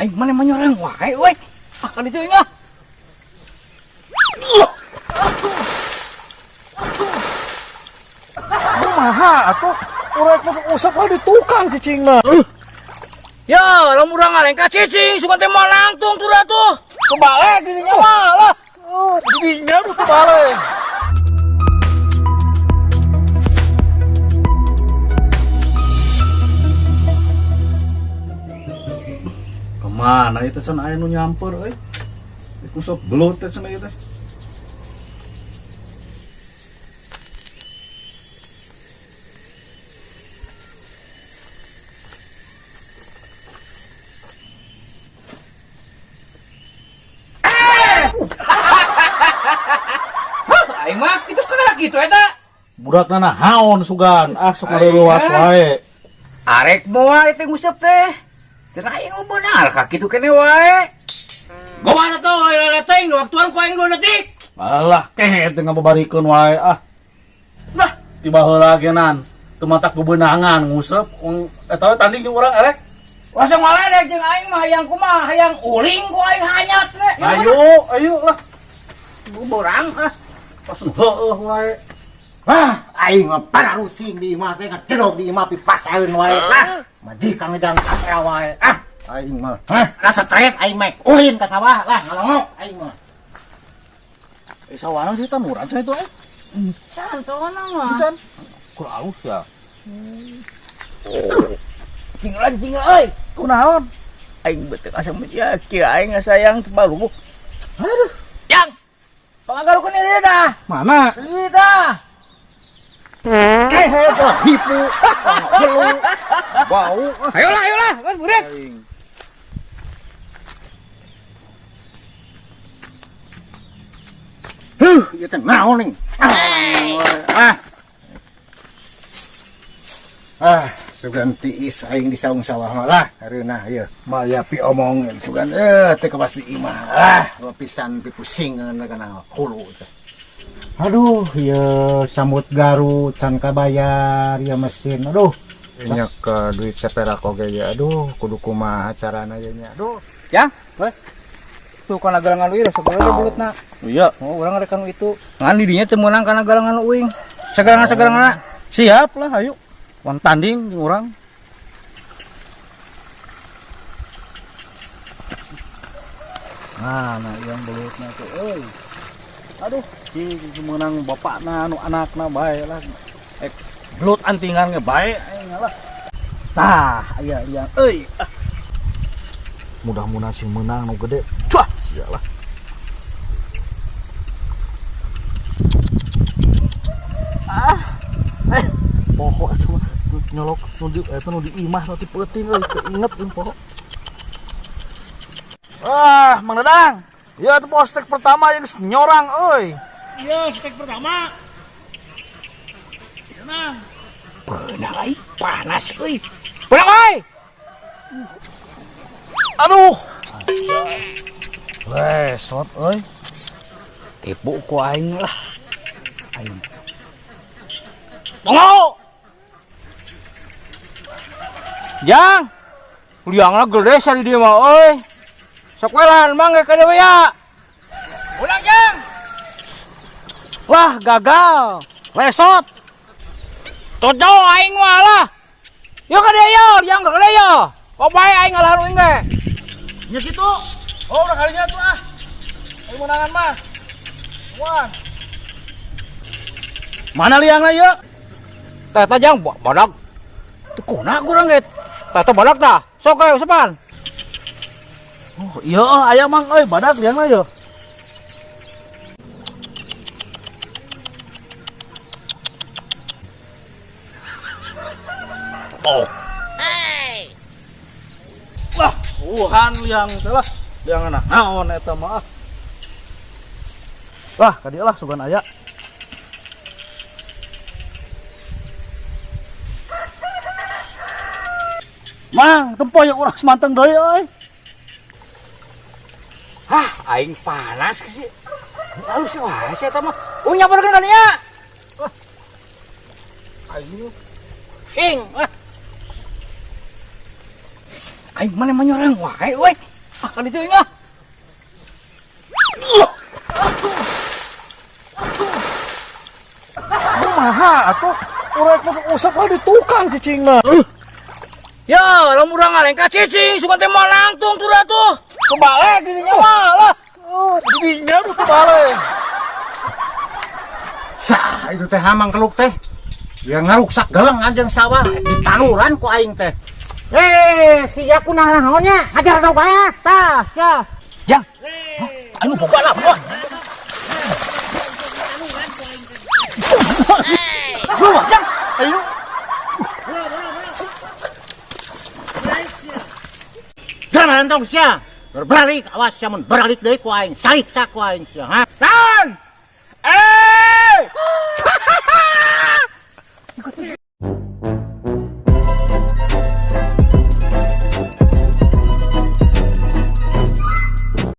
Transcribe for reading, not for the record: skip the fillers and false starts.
Aing mana mah nyorang wae euy. Ah, kan itu ah. Kumaha atuh? Urang mah usap di tukang cicingna. Ya, lamun urang ngalengkah cicing, sugan teh moal langtung tuh dah tuh. Kebalik dirinya mah lah. Oh, didinya tuh kebalik. Kemana itu can aya nu nyamper euy? Iku sok belut teh cenah ieu teh. Hah, aing mah kitu segala kitu eta. Budak nana haon sugan, ah sok ngareuwas wae. Arek moal itu nguseup teh. Cenah aing benar ka kitu kene wae. Gowana tuh leleteng waktuan ku aing 2 detik. Alah kehe teh ngababarikeun wae ah. Lah, Tiba heula ge nan, teu matak bebenangan nguseup eta we tanding jeung urang erek. Langsung ngaledek jeung aing mah hayang kumaha, hayang uling ku aing hanyat we. Ayo, ayo lah. Borang ah. Langsung heueuh wae. Ah, aing mah pararusing di imah teh ngedrog di imah pipasaeun wae. Ah, majikan ngejalan kasea wae. Ah, aing mah. Hah, rasa stres aing mah ulin ka sawah lah ngalongok aing mah. Eh sawana sih tanuran cenah itu eh. Can sono mah. Can. Kur alus ya. Tinggalan tinggal euy. Kunaon? Aing beuteung asa sia kieu aing sayang teu baru. Aduh, Yang. Pangagalukeun ieu dah. mana? Ieu dah. Kehe tuh hipu. Gelu. Bau. Ayolah, ayolah, kan buret. Aing. Huh, ieu teh naon ning? Ah. Ah, sugan tiis aing di saung sawah mah lah hareunah ieu. Maya pi omong sugan teh kawas di imah. Ah, pisan pipusingeun kana hulu teh. Aduh, ieu sambut Garut can kabayar ieu mesin. Aduh, nya ke duit seperak oge ya. Aduh, kudu kumaha carana ieu nya. Aduh. Yang, weh. Tuh kana galangan uing sagala bulutna. Iya. Oh, urang rek kanu itu. Ngan di dinya teu meunang kana galangan uing. Sagalangan-sagalangan. Siap lah, ayo. Wan tanding jeung urang. Nah, nah yang belutna tuh euy. Aduh, si meunang bapakna anu anakna bae lah. Belut antingan ge bae aing lah. Tah, aya liang euy. Ah. Mudah-mudahan sing meunang nu gede. Cuah, sia lah. Ah. Poho atuh nyolok nu di eta nu di imah nu ti peuting euy, keinget euy poho. Ah, Mang Dadang. Ya itu poho stek pertama yang nyorang euy. Iya, stek pertama. Tenang. Beunang aing panas euy. Beunang euy. Aduh. Lesot euy. Tipu ku aing lah. Aing. Tunggu. Jang. Liangna gede sari dia mah euy. Sok we lahan mang ge ka dieu ya. Ulang Jang. Wah, gagal. Lesot. Tojo aing mah lah. Yo ka dieu yo, liang gede yo. Kok bae aing ngalahan uing ge. Nya kitu. Oh, udah kalinya tuh ah. Ayo menangan mah. Wan. Mana liangna ieu? Tah tah Jang, badak. Teu kuna kurang ge. Tah tah badak tah. Sok ayo sepan. Oh, iya aya mang euy badak liangna ieu. Oh. Wah, wuhan liang teh lah. Liang naon eta mah ah. Wah, ka dieu lah sugan aya. Mang, tempo yang urang semanteng deui euy. Hah, aing panas sih. Halus wae sih eta mah. Uing nyamperkeun ka dinya. Wah. Aing. Sing, ah. Aing mana manyorang wae euy. Ah, kan itu ah. Kumaha atuh? Urang mah usap lah di tukang cicingna. Ya, lamun urang ngalengkah cicing, sugan teh moal langtung tuh dah tuh. Kebalik dirinya mah lah. Oh, didinya nu kebalik. Sah itu teh hamang keluk teh. Yang ngaruksak geleng anjing sawah ditanuran ku aing teh. Eh, sia kunaon nya? Hajar dong bae. Tah, sia. Jang. Anu boga lah, boga. Boga, Jang. Ayo. Jangan entong sia. Berbalik, awas sia mun beralik deui ku aing. Sarik sa ku aing sia, ha? Naon? Eh!